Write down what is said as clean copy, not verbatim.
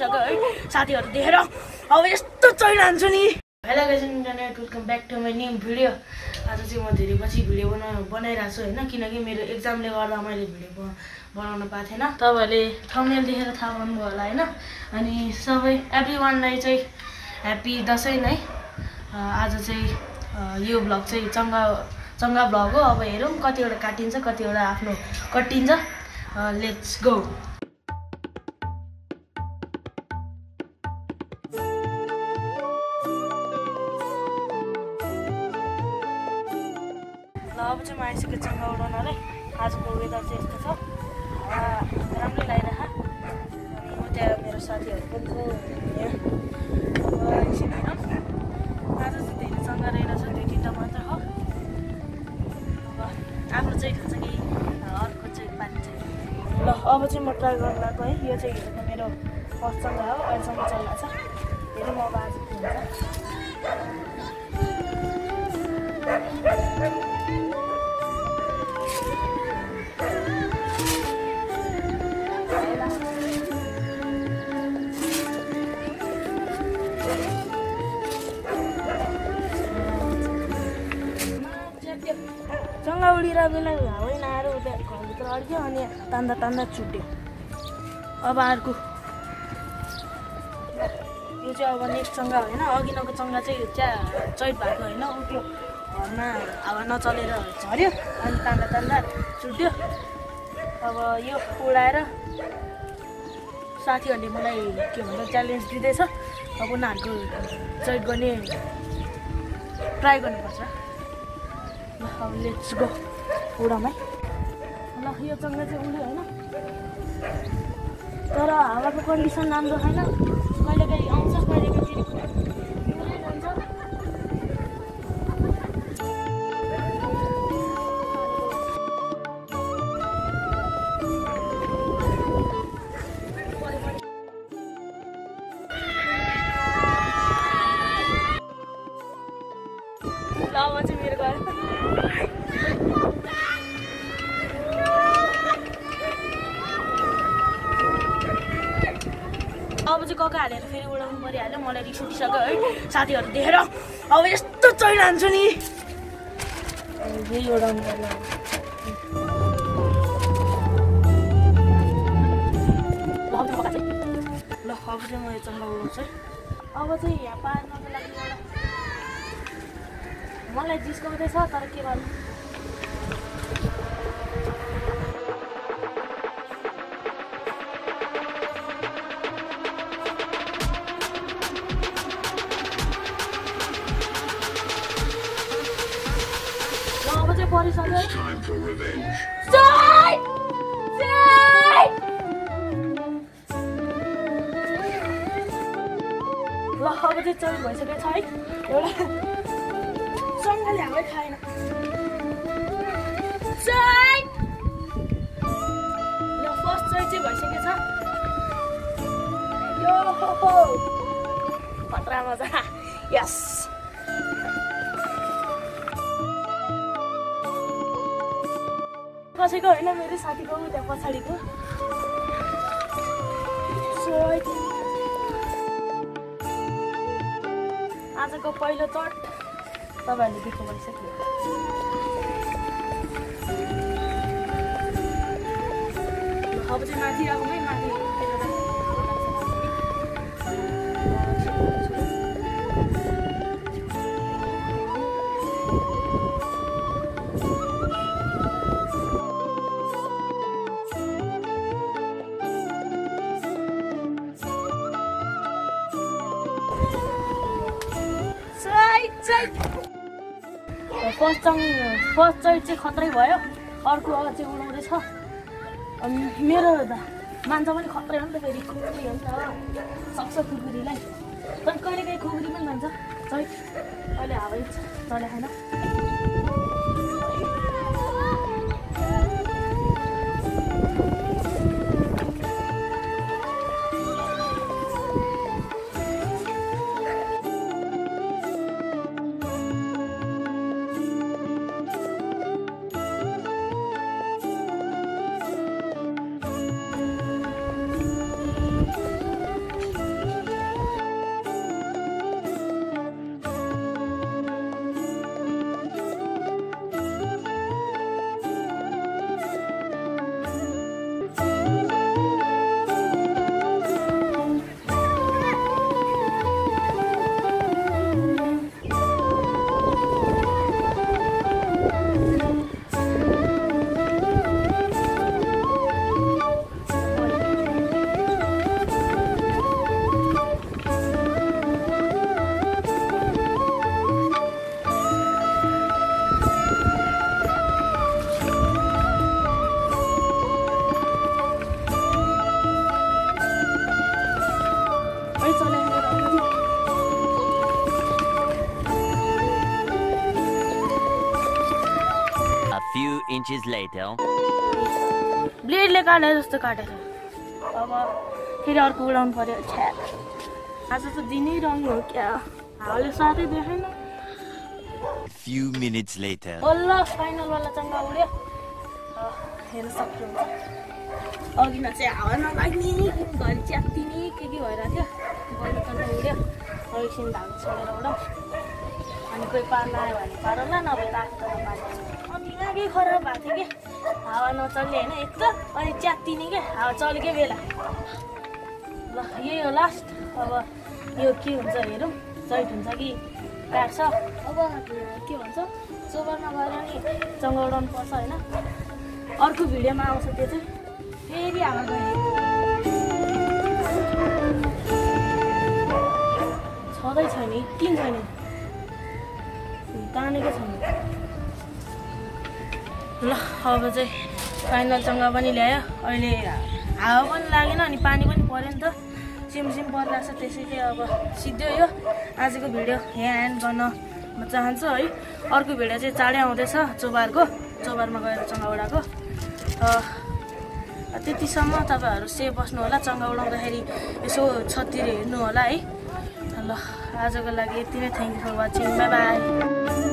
छुटिसक्यो है साथीहरु देखेर अब यस्तो चैलान्छु नि। Hello guys and welcome back to my new video. आज चाहिँ म धेरै पछि भिडियो बनाइरहेको छु हैन, किनकि मेरो एक्जामले गर्दा मैले भिडियो बनाउन पाएको थिएन। तपाईहरुले थम्बनेल देखेर थाहा पाउनुभयो होला हैन। अनि सबै एभ्रीवानलाई चाहिँ ह्यापी दशैं है। आज चाहिँ यो भ्लग चाहिँ चंगा भ्लग हो। अब हेरौँ कतिवटा काटिन्छ कतिवटा आफ्नो कटिन्छ। Let's go. अब चाहिँ म आइसकेको चङ्गा उडाउनलाई। आजको वेदर चाहिँ यस्तो छ, राम्रै लागिरहेको। अनि म त्यहाँ मेरो साथीहरू पनि छ यहाँ। अब एकछिन होइन, आज चाहिँ धेरै चङ्गा रहेनछ, 2-3टा मात्र हो। अब आफ्नो चाहिँ खान्छ कि अर्को चाहिँ पानी चाहिँ। ल अब चाहिँ म ट्राई गर्न लाग्यो है। यो चाहिँ हेरेको मेरो फर्स्ट चङ्गा हो, अहिलेसम्म चलिरहेको छ। हेरौँ अब आज के हुन्छ। चङ्गा उडिरहेको बेला हावै नआएर उता घरभित्र अड्क्यो अनि तान्दा छुट्यो। अब अर्को यो चाहिँ अब नेक्स्ट चङ्गा होइन। अघिल्लोको चङ्गा चाहिँ चैत भएको होइन, उठ्यो घरमा हावा नचलेर झऱ्यो अनि तान्दा छुट्यो। अब यो उडाएर साथीहरूले मलाई के भन्छ च्यालेन्ज दिँदैछ। अब उनीहरूको चैत गर्ने ट्राई गर्नुपर्छ। अब लेट्स गो उडाउँ है। ल यो चङ्गा चाहिँ उड्यो होइन, तर हावाको कन्डिसन राम्रो छैन। कहिलेकाहीँ आउँछ कहिलेकाहीँ फेरि उड्दै जान्छ। ल अब चाहिँ मेरो घर अब चाहिँ कक्का हालेर फेरि उडाउनु परिहाल्यो। मलाई रिस उठिसक्यो है साथीहरू देखेर अब यस्तो चैलान्छु नि। फेरि उडाउनु पर्यो। ल अब चाहिँ म यो चङ्गा उडाउँछु है। अब चाहिँ यहाँ पार्नको लागि मलाई जिस्काउँदैछ, तर के गर्नु। अब चाहिँ परिसक्यो। ल अब चाहिँ चैत भइसकेको छ है। एउटा चङ्गाले हावै खाएन। चैत यो फर्स्ट चैत चाहिँ भइसकेको छ। यो खतरा मजा। यस कसैको होइन, मेरो साथीको त्यहाँ पछाडिको चैत। आजको पहिलो चट तपाईहरुले देख्नु भइसक्यो। अब चाहिँ माथि आउँ है। माथि फर्स्ट चैत चाहिँ खत्रै भयो। अर्को अब चाहिँ उडाउँदैछ। अनि मेरो मान्छे पनि खत्रै हो नि त, फेरि खुकुरी हो नि त, सक्छ खुकुरीलाई। तर कहिलेकाहीँ खुकुरी पनि जान्छ चैत। अहिले हावै चले छैन। inches later. ब्लेडले काटे जस्तो काटेछ अब फेरि अर्को उडाउनु पर्यो छ्या आज त दिनै रङ हो क्या हावाले साथै देखेन Few minutes later. बल्ल फाइनल वाला चङ्गा उड्यो हेर्न सक्नुहुन्छ अघिमा चाहिँ हावा नलाग्ने घरि च्यात्तिने के भइरहेको थियो बल्ल चङ्गा उड्यो एकछिन धागो छोडेर उडाउँ अनि कोही पार्न आयो भने पारौँला नभए राखेर पार्छ अनि दिमागै खराब भएको थियो कि हावा नचल्ने होइन एक त अनि च्यात्तिने क्या हावा चलेकै बेला ल यही हो लास्ट अब यो के हुन्छ हेरौँ सहित हुन्छ कि काट्छ अब के भन्छ चोबरमा गएर नि चङ्गा उडाउनु पर्छ होइन अर्को भिडियोमा आउँछ त्यो चाहिँ फेरि हावा गयो छँदै छैन किन छैन तानेको छैन ल अब चाहिँ फाइनल चङ्गा पनि ल्यायो अहिले हावा पनि लागेन अनि पानी पनि पऱ्यो नि त सिमसिम परिरहेको छ त्यसैले अब सिधै यो आजको भिडियो यहाँ एन्ड गर्न म चाहन्छु है अर्को भिडियो चाहिँ चाँडै आउँदैछ चोबारमा गएर चङ्गा उडाएको त्यतिसम्म तपाईँहरू सेफ बस्नु होला चङ्गा उडाउँदाखेरि यसो छतिर हेर्नु होला है ल आजको लागि यति नै thank you for watching bye by